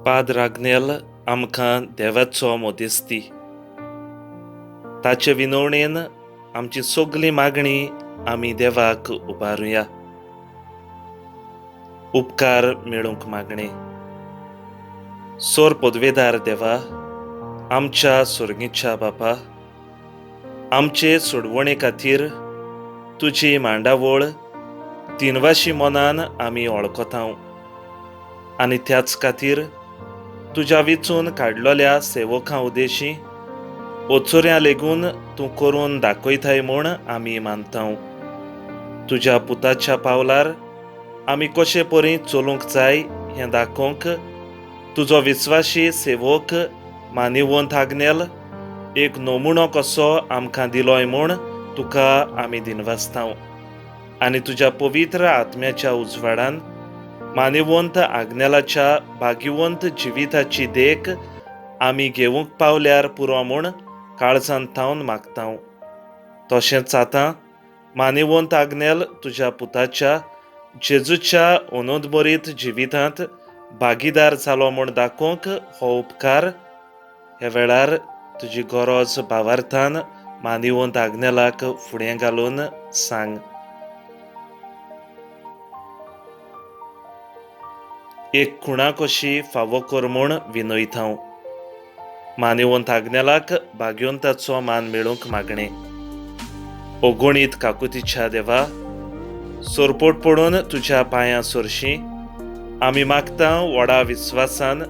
पाद्र आग्नेल आमकां देवाचो मदेस्ती. ताचे विनवणेन आमची सगली मागणी आमी देवाक उबारुया. उपकार मेळूंक मागणें. सोर पदवेदार देवा, आमच्या सोर्गीच्या बापा, आमचे सोडवणे खातीर तुजी मांडावळ दिनवाशी मनान आमी वळखतांव आनी त्याच खातीर तुज्या विचून काडलेल्या सेवकां उदेशी ओचोऱ्यां लेगून तूं करून दाखयताय म्हूण आमी मानतांव. तुज्या पुताच्या पावलार आमी कशे परी चलूंक जाय हें दाखोवंक तुजो विस्वाशी सेवक मानिवंत आग्नेल एक नमुनो कसो आमकां दिलोय म्हूण तुका आमी दिनवासतांव आनी तुज्या पवित्र आत्म्याच्या उजवाडान मानिवंत आग्नेलाच्या भाग्यवंत जिविताची देख आमी घेवंक पावल्यार पुरो म्हूण काळजांत थावन मागतांव. तशेंच आतां मानिवंत आग्नेल तुज्या पुताच्या जेजूच्या अनोदबरीत जिवितांत भागीदार जालो म्हूण दाखोवंक हो उपकार ह्या वेळार तुजी गरज भावार्थान मानिवंत आग्नेलाक फुडें घालून सांग. एक खुणा कशी फावो कर म्हूण विनयत हांव. मानिवंत आग्नेलाक भाग्यवंताचो मान मेळूंक मागणें. अगणीत काकुतीच्या देवा, सोरपोट पडून तुज्या पांयां सरशी आमी मागता व्हडा विस्वासान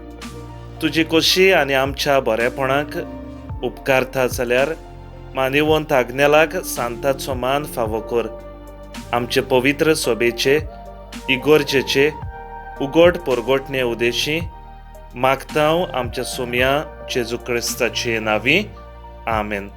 तुजी कशी आनी आमच्या बरेपणाक उपकारता जाल्यार मानिवंत आग्नेलाक सांताचो मान फावो कर. आमचे पवित्र सोबेचे इगोर्जेचे उगड परगटणे उदेशी मागतांव आमच्या सोमया जेजू क्रिस्ताचे नांवी. आमेन.